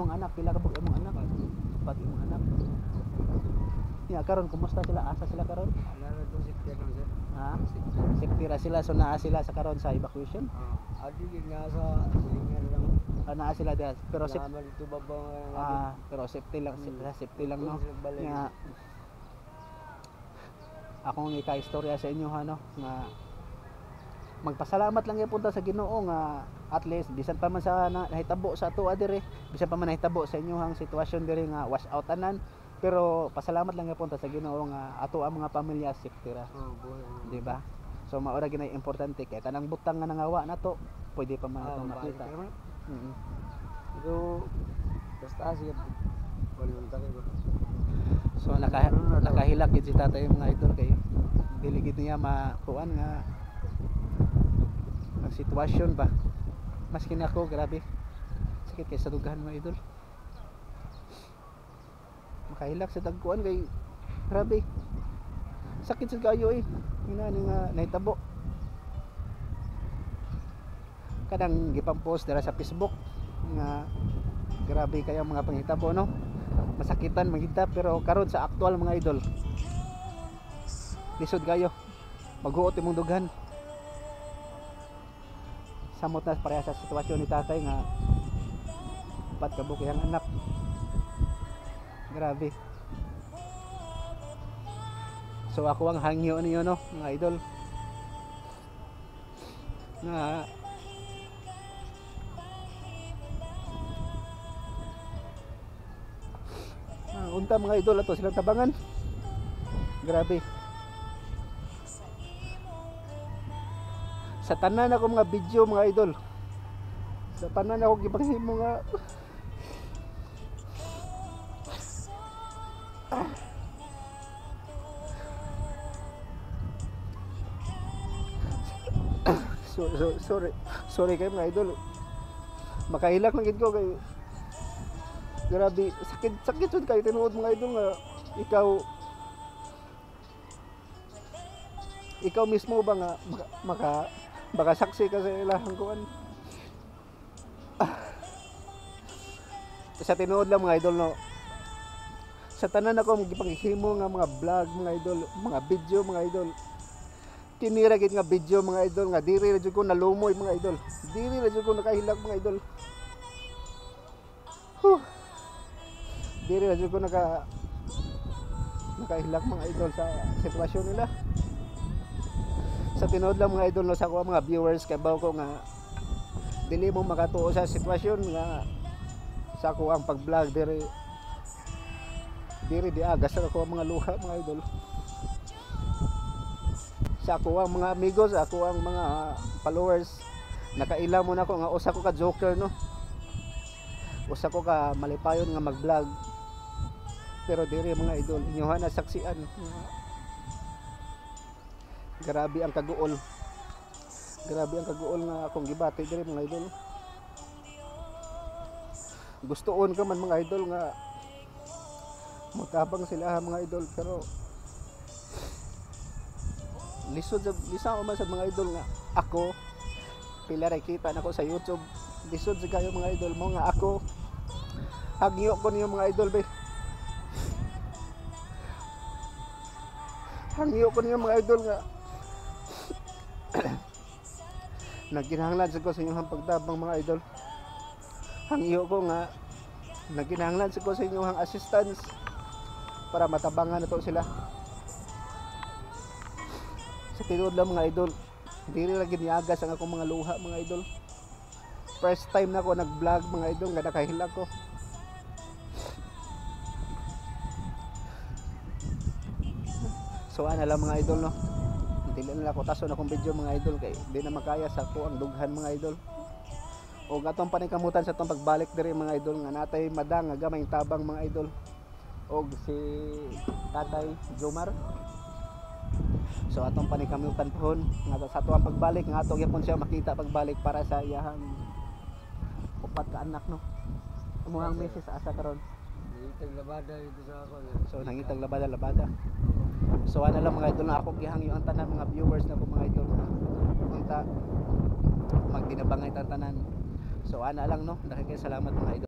Imong anak, pila ka buok imong anak? Upat imong anak. Ya karon kumusta sila? Asa sila karon? Ana to siktir lang, sir. Ha? Siktir. Safety ra sila, so naa sila sa karon sa evacuation. Ah, adi gid nga sa silingan lang. Ah, naa sila diha pero safety, Naman dito babaw nga. ah, pero safety lang, safety lang, no. Nga akong ika-istorya sa inyo ha, no, nga magpasalamat lang gyud punta sa Ginoo nga at least bisan pa man sa nahitabo sa atoa diri, bisan pa man nahitabo sa inyohang sitwasyon diri nga wash out tanan, pero pasalamat lang gyud punta sa Ginoo nga ato ang mga pamilya safety ra. Oh, buhay. Di ba? So mao ra gyud importante kay tanang butang nga nangawa nato pwede pa man Ah, atong makita. makita. Pero basta siya wala ta kay ba. So nakahilak gid si tatay, mga idol, kay dili gid niya makuan nga ang sitwasyon ba. Maskin ako, grabe. Sakit kay sa dughan, mga idol. Makahilak sa tagkuan kay grabe. Sakit sa kayo eh. Ingani nga nahitabo. Kanang gipang-post dira sa Facebook nga grabe kayo mga panghitabo, no. Masakitan magita, pero karon sa aktual, mga idol, lisod kayo maghuot imong dughan. Samot na pareha sa sitwasyon ni tatay nga upat ka buok iyang anak. Grabe. So ako ang hangyo niyo, no, mga idol, nga unta, mga idol, ato silang tabangan. Grabe. Sa tanan ako mga video, mga idol, sa tanan ako gipanghimo nga so, sorry, sorry kayo, mga idol. Makahilak lang gid ko kay grabe, sakit, sakit jud kayo tinuod, mga idol, nga ikaw ikaw mismo ba nga maka saksi ka sa ilahang kuan. Sa tinuod lang, mga idol, no, sa tanan ako gipanghimo nga mga vlog, mga idol, mga video, mga idol, tinira gid nga video, mga idol, nga diri ra jud ko nalumoy, mga idol, diri ra jud ko nakahilak, mga idol. Huh. Diri ra jud ko nakahilak, mga idol, sa sitwasyon nila. Sa tinuod lang, mga idol, no, sa ako mga viewers, kay baw ko nga dili mo makatuo sa sitwasyon nga sa ako ang pag-vlog diri diri di agas sa ako ang mga luha, mga idol. Sa ako ang mga amigos, ako ang mga followers, nakaila mo na ako nga usa ko ka joker, no, usa ko ka malipayon nga mag-vlog, pero diri, mga idol, inyoha na saksian, grabe ang kaguol, grabe ang kaguol nga akong gibati diri, mga idol. Gustoon ka man, mga idol, nga mutabang sila, mga idol, pero lisod sa lisa man sa mga idol nga ako pila ra kita nako sa YouTube. Lisod sa kayo, mga idol mo nga ako hagyo ko niyo, mga idol be. Hangyo ko niyo, mga idol, nga nagkinahanglan sa ko sa inyong pagtabang, mga idol. Hangyo ko nga nagkinahanglan sa ko sa inyong assistance para matabangan na to sila. Sa tinuod lang, mga idol, diri ra giniagas ang akong mga luha, mga idol. First time na ako nag-vlog, mga idol, nga nakahilak ko. So ana lang, mga idol, no. Dili na lang ako tason akong video, mga idol, kay di na makaya sa ako ang dughan, mga idol. O atong paningkamutan sa atong pagbalik diri, mga idol, nga natay madang nga gamay tabang, mga idol, og si Tatay Jomar. So atong paningkamutan pohon nga sa ato ang pagbalik nga ato gyapon siya makita pagbalik para sa iyahang upat ka anak, no. Amuhang misis asa karon? Nangitag labada dito sa ako. So nangitag labada labada. So ana lang, mga idol, na ako gihangyo ang tanan mga viewers na ko, mga idol, unta magdinabangay tan tanan. So ana lang, no. Daghang kay salamat, mga idol.